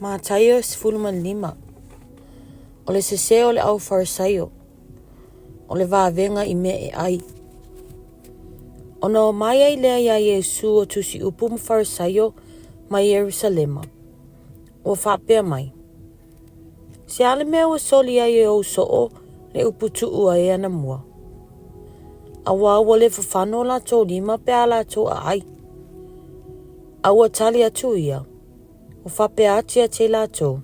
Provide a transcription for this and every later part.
Mataio 15. O le sesē o le au Farisaio, o le vavega i mea e ai. Ona o mai ai lea iā Iesu o tusi upu ma Farisaio mai Ierusalema, ua faapea mai, Se a le mea ua soli ai e ou soo le upu tuu a e anamua? Auā ua le fafano o latou lima pe a latou aai. A ua tali atu ia, ua faapea atu ia te i latou,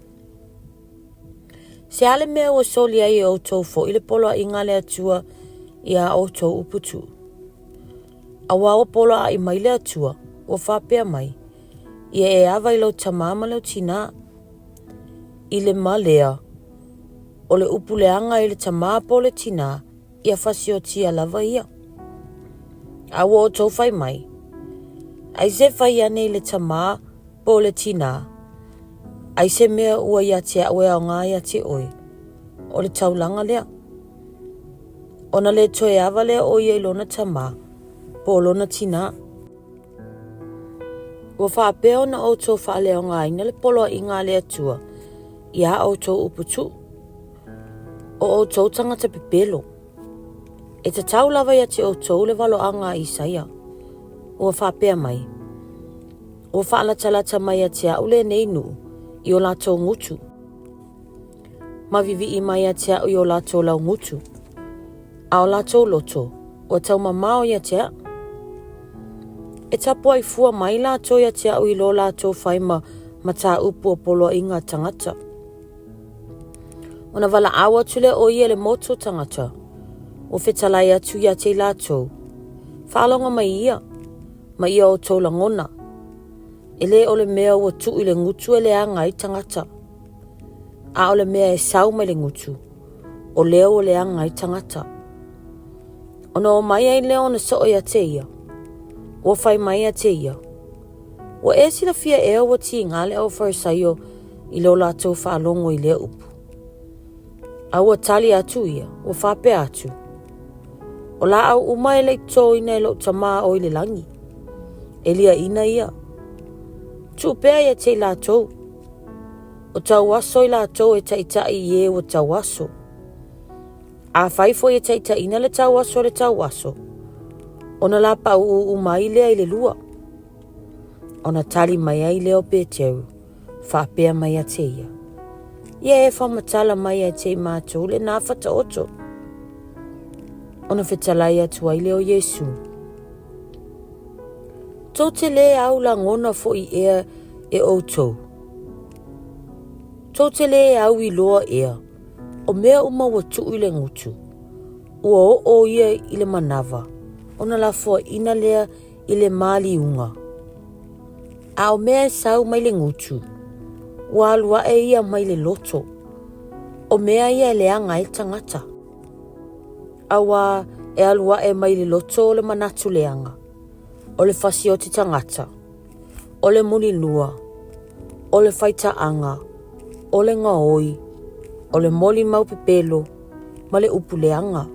Se a le mea ua soli ai e outou foi le poloaiga a le Atua i a outou upu tuu? Auā ua poloai mai le Atua, ua faapea mai, Ia e ava i lou tamā ma lou tinā. I le ma lea, o le upu leaga i le tamā po o le tinā, ia fasiotia lava ia. A ua outou fai mai, Aisea e fai ane i le tamā po o le tinā, ai se mea ua ia te a'u e aoga ia te oe, o le taulaga lea. Ona le toe ava lea o ia i lona tamā po o lona tinā. Ua faapea ona outou faaleaogaina le poloaiga a le Atua i a outou upu tuu. O outou tagata pepelo. E tatau lava ia te outou le valoaga a Isaia, ua faapea mai, Ua faalatalata mai ia te a'u lenei nuu i o latou gutu, ma vivii mai ia te a'u i o latou laugutu, a o latou loto ua taumamao ia te a'u. E tapuai fua mai latou ia te a'u i lo latou fai ma mataupu o poloaiga a tagata. Ona valaau atu lea o ia i le motu o tagata, ua fetalai atu ia te i latou, Faalogo mai ia, ma ia outou lagona, e le o le mea ua tuu i le gutu e leaga ai tagata, a o le mea e sau mai le gutu, o lea ua leaga ai tagata. Ona o mai ai lea ona soo ia te ia, ua fai mai ia te ia, Ua e silafia ea ua tiga le au Farisaio i lo latou faalogo i lea upu? A ua tali atu ia, ua faapea atu, O laau uma e le i totoina e lou Tamā o i le lagi, e liaina ia. Tuu pea ia te i latou. O tauaso i latou e taitai i e ua tauaso. Afai foi e taitaiina le tauaso e le tauaso, ona lapauuu uma ai lea i le lua. Ona tali mai ai lea o Peteru, faapea mai ia te ia, Ia e faamatala mai ia te i matou lenā fataoto. Ona fetalai atu ai lea o Iesu, Tou te lē au lagona foi ea e outou? Tou te lē au iloa ea, o mea uma ua tuu i le gutu, ua oo ia i le manava, ona lafoaiina lea i le maliuga. A o mea e sau mai le gutu, ua alu ae ia mai le loto, o mea ia e leaga ai le tagata. Auā e alu ae mai le loto o le manatu leaga, o le fasioti tagata, o le mulilua, o le faitaaga, o le gaoi, o le molimau pepelo, ma le upu leaga.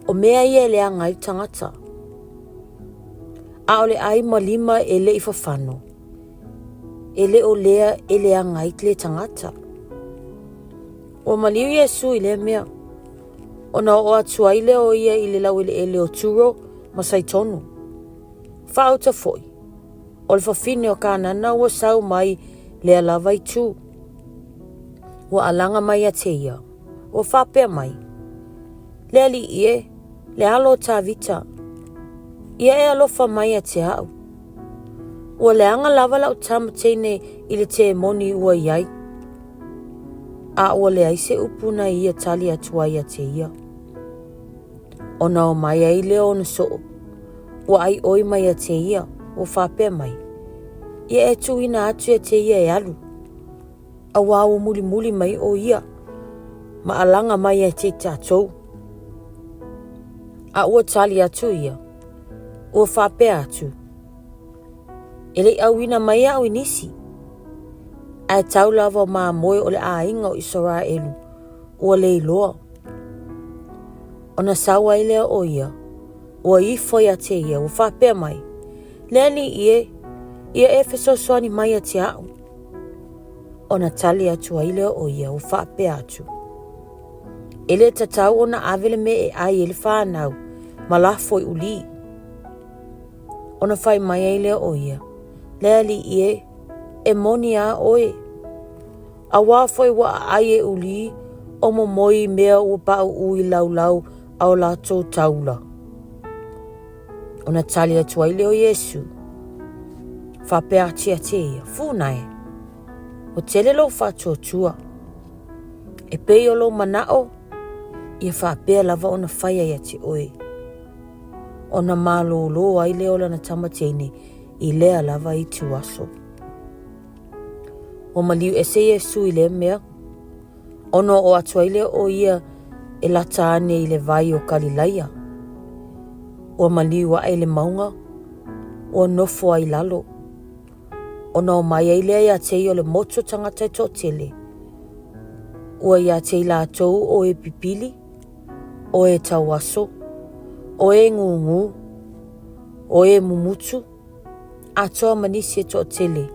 O mea ia e leaga ai le tagata. A o le ai ma lima e le i fafano, e le o lea e leaga ai le tagata. Ua maliu Iesu i lea mea, ona oo atu ai lea o ia i le laueleele o Turo ma Saitonu. Faauta foi, o le fafine o Kanana ua sau mai lea lava itu. Ua alaga mai ia te ia, ua faapea mai, Le Alii e, le alo o Tavita, ia e alofa mai ia te a'u. Ua leaga lava la'u tama teine i le temoni ua i ai. A ua leai se upu na ia tali atu ai ia te ia. Ona o mai ai lea ona soo, ua aioi mai ia te ia, ua faapea mai, Ia e tuuina atu ia te ia e alu, auā ua mulimuli mai o ia, ma alaga mai ia te i tatou. A ua tali atu ia, ua faapea atu, E le i auina mai a'u i nisi, ae tau lava o mamoe o le aiga o Isaraelu ua le iloa. Ona sau ai lea o ia, ua ifo ia te ia, ua faapea mai, Le Alii e, ia e fesoasoani mai ia te a'u. Ona tali atu ai lea o ia ua faapea atu, E le tatau ona ave le mea e ai e le fanau ma lafo i ulī. Ona fai mai ai lea o ia, Le Alii e, e moni a oe. Auā foi ua aai e ulī o momoi i mea ua paʻuʻu i laulau a o latou taula. Ona tali atu ai lea o Iesu, faapea atu ia te ia, Funa e, ua tele lou faatuatua. E pei o lou manaʻo, ia faapea lava ona faia ia te oe. Ona malōlō ai lea o lana tama teine i lea lava ituaso. Ua maliu ese Iesu i lea mea, ona oo atu ai lea o ia e lata ane i le vai o Kalilaia. Ua maliu aʻe i le mauga, ua nofo ai i lalo. Ona o mai ai lea ia te ia o le motu o tagata e toatele, ua ia te i latou o e pipili, o e tauaso, o e gūgū, o e mumutu, atoa ma nisi e toatele,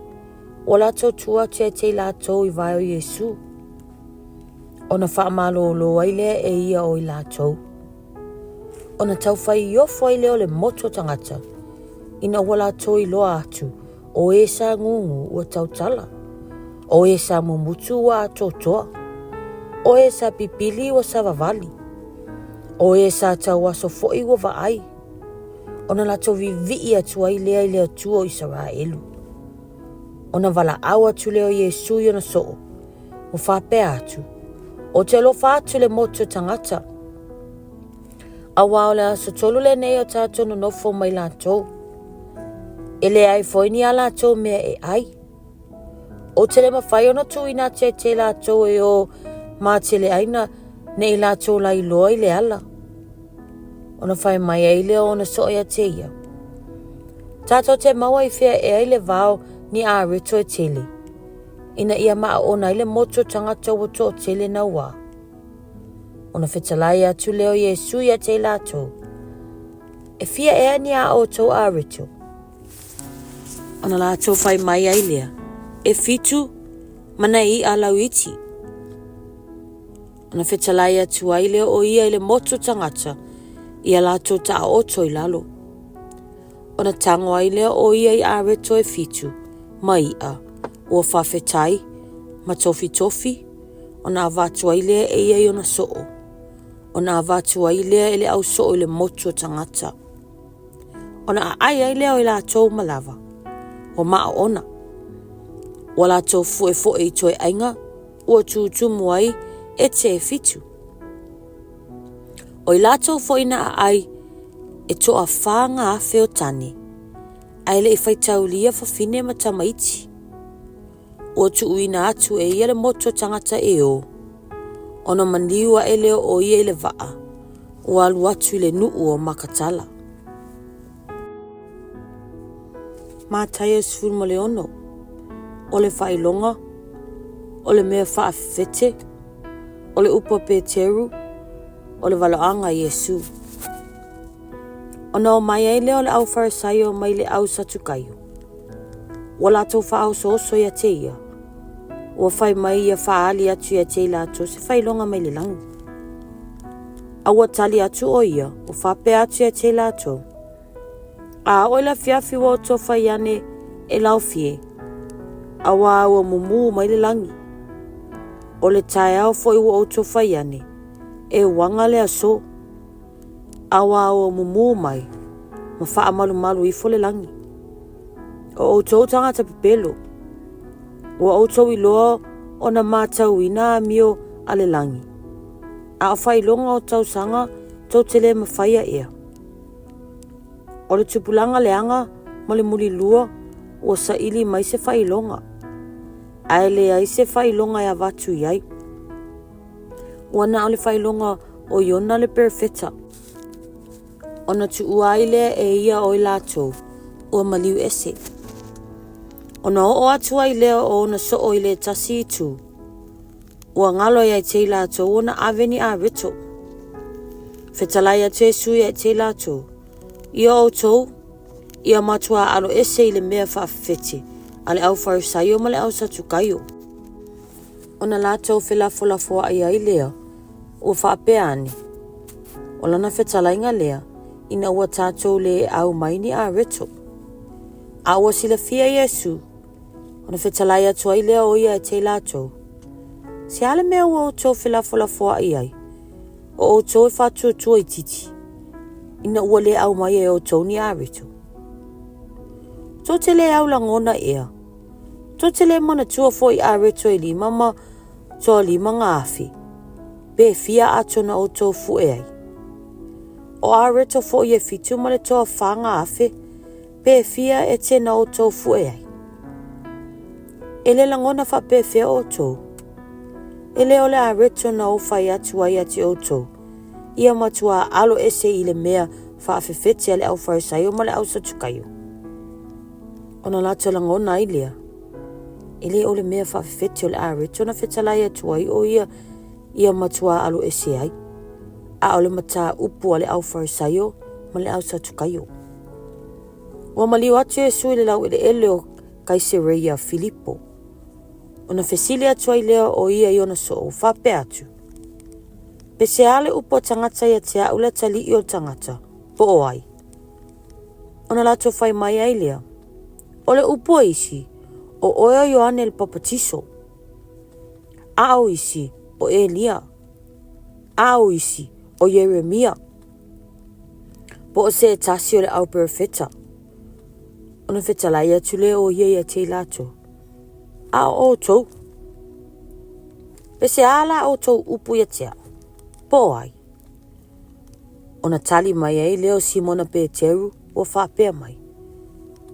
ua latou tu atu ia te i latou i vae o Iesu. Ona faamalōlō ai lea e ia o i latou. Ona taufaaiofo ai lea o le motu o tagata, ina ua latou iloa atu o e sa gūgū ua tautala, o e sa mumutu ua atoatoa, o e sa pipili ua savavali, o e sa tauaso foi ua vaai, ona latou vivii atu ai lea i le Atua o Isaraelu. Ona valaau atu lea o Iesu i ona soo, ua faapea atu, Ou te alofa atu i le motu o tagata, auā o le aso tolu lenei o tatou nonofo mai latou. E leai foi ni a latou mea e ai. Ou te le mafai ona tuuina atu ia te latou e o mateleaina ne i latou lailoa i le ala. Ona fai mai ai lea o ona soo ia te ia, Tatou te maua i fea ea i le vao ni areto e tele, ina ia maaona ai le motu o tagata ua toatele nauā. Ona fetalai atu lea o Iesu ia te i latou, E fia ea ni a outou areto? Ona latou fai mai ai lea, E fitu ma nai iʻa lauiti. Ona fetalai atu ai lea o ia i le motu tagata ia latou taoto i lalo. Ona tango ai lea o ia i areto e fitu ma iʻa ua faafetai ma tofitofi, ona avatu ai lea e ia i ona soo, ona avatu ai lea e le au soo i le motu o tagata. Ona aai ai lea o i latou ma lava, ua maaona. Ua latou fuefoe i toe aiga, ua tutumu ai e te fitu. O i latou foi na aai e toawhā ngā afe o tane, ae le i faitaulia fafine ma tamaiti. Ua tuuina atu e ia le motu o tagata e o, ona maliu aʻe lea o ia i le vaa, ua alu atu i le nuu o Makatala. Mataio 16, O le faailoga, o le mea faafefete, o le upu a Peteru, o le valaauga a Iesu. Ona o mai ai lea o le au Farisaio mai le au Satukaio. Ua latou faaosooso ia te ia, ua fai mai ia faaali atu ia te i latou se faailoga mai le lagi. A ua tali atu o ia, ua faapea atu ia te i latou, A oo i le afiafi ua outou fai ane e laofie, auā ua mumū mai le lagi. O le taeao foi ua outou fai ane, e uaga le aso, auā ua mumū mai ma faamalumalu ifo le lagi. O outou tagata pepelo, ua outou iloa ona matauina amio a le lagi, a o faailoga o tausaga tou te le mafaia ea. O le tupulaga leaga ma le mulilua ua saili mai se faailoga, ae leai se faailoga e avatu i ai. Ua na o le faailoga o Iona le perofeta. Ona tuua ai lea e ia o i latou ua maliu ese. Ona oo atu ai lea o ona soo i le tasi itu, Ua galo ia te i latou ona ave ni areto. Fetalai atu Iesu ia te i latou, Ia outou, ia matuā alo ese i le mea faafefete a le au Farisaio ma le au Satukaio. Ona latou felafolafoai ai lea, ua faapea ane, O lana fetalaiga lea, ina ua tatou le au mai ni areto. A ua silafia Iesu, ona fetalai atu ai lea o ia ia te i latou, Se a le mea ua outou felafolafoai ai, o outou e faatuatua itiiti, ina ua le au mai e outou ni areto? Tou te le au lagona ea? Tou te le manatua foi areto e lima ma toalima ngā afe, pe fia ato na outou fue ai? O areto foi e fitu ma le toafā ngā afe, pe fia ete na outou fue ai? E le lagona faapefea outou? E le o le areto na ou fai atu ai ia te outou, ia matua alo ese i le mea faafefete a le au Farisaio ma le au Satukaio. Ona latou lagona ai lea, e le o le mea faafefete o le areto na fetalai atu ai o ia ia matua alo ese ai, a o le mataupu a le au Farisaio ma le au Satukaio. Ua maliu atu Iesu i le laueleele o Kaisereia Filipo. Ona fesili atu ai lea o ia i ona soo, faapea atu, Pe se a le upu a tagata ia te au le atalii o le tagata, po o ai? Ona latou fai mai ai lea, O le upu a isi, o oe o Ioane le Papatiso. A o isi, o Elia. A o isi, o Ieremia. Po o se tasi o le au perofeta. Ona fetalai atu lea o ia ia te i latou, A o outou, pe se a la outou upu ia te au, po o ai? Ona tali mai ai lea o Simona Peteru ua faapea mai,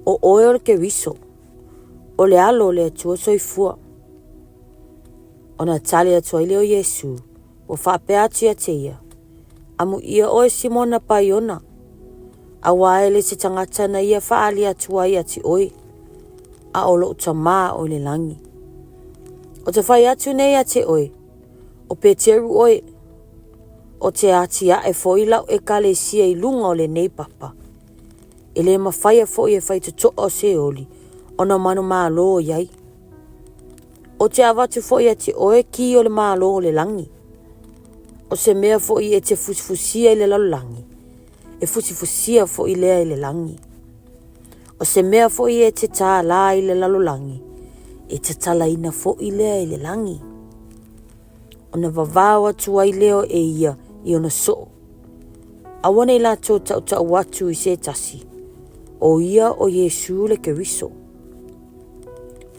O oe o le Keriso, o le Alo o le Atua soifua. Ona tali atu ai lea o Iesu, ua faapea atu ia te ia, Amuia oe Simona Paiona, auā e le se tagata na ia faaali atu ai ia te oe, a o lou Tamā o i le lagi. O te fai atu nei ia te oe, o Peteru oe, o te atiae foi lau ekalesia i luga o lenei papa. E le mafaia foi e faitotoa o Seoli ona manumalo i ai. O te avatu foi ia te oe ki o le malo o le lagi. O se mea foi e te fusifusia i le lalolagi, e fusifusia foi lea i le lagi. O se mea foi e te tālā i le lalolagi, e tatalaina foi lea i le lagi. Ona vavao atu ai lea e ia i ona soo. Aua nei latou tautau atu i se tasi, o ia o Iesu le Keriso.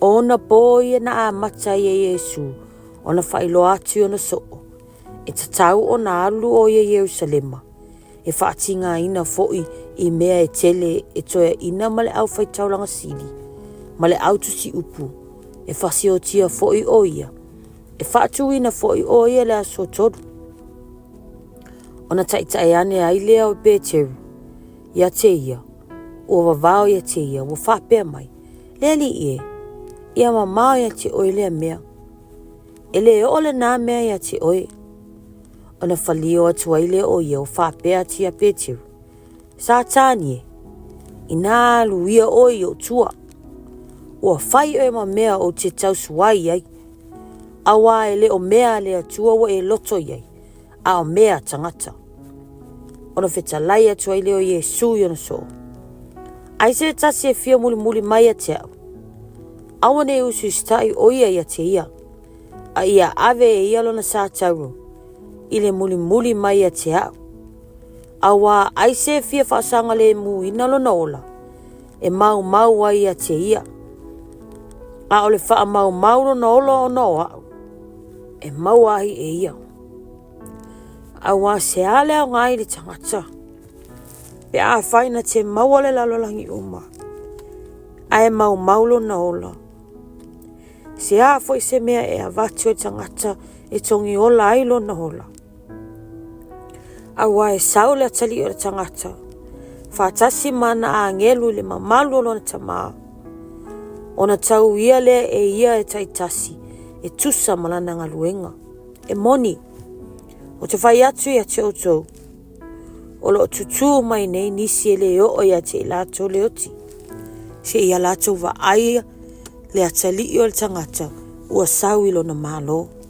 O ona pō ia na amata ai e Iesu ona faailoa atu i ona soo, e tatau ona alu o ia i Ierusalema, e faatigaina foi i mea e tele e toeaina ma le aufaitaulaga sili, ma le autusiupu, e fasiotia foi o ia, e faatuina foi o ia le aso tolu. Ona taitai ane ai lea o Peteru ia te ia, ua vavao ia te ia, ua faapea mai, Le Alii e, ia mamao ia te oe lea mea. E le oo lenā mea ia te oe. Ona falio atu ai lea o ia ua faapea atu ia Peteru, Satani e, inā alu ia oe i ou tua, ua fai oe ma mea ou te tausuai ai, auā e le o mea a le Atua ua e loto i ai, a o mea a tagata. Ona fetalai atu ai lea o Iesu i ona soo, Ai se tasi e fia mulimuli mai ia te au, aua nei usiusitai o ia ia te ia, a ia ave e ia lona satauro i le mulimuli mai ia te au. Auā ai se fia faasaogalēmūina lona ola, e maumau ai ia te ia. A o le faamaumau lona ola ona o au, e maua ai e ia. Auā se a le aoga ai i le tagata, pe afai na te maua le lalolagi uma, ae maumau lona ola. Se a foi se mea e avatu e tagata e togiola ai lona ola. Auā e sau le atalii o le tagata, faatasi ma ana agelu i le mamalu o lona Tamā, ona tau ia lea e ia e taitasi e tusa ma lana galuega. E moni, ou te fai atu ia te outou, o loo tutū mai nei nisi e le oo ia te i latou le oti, seia latou vaaia le atalii o le tagata Ua sau i lona Malo.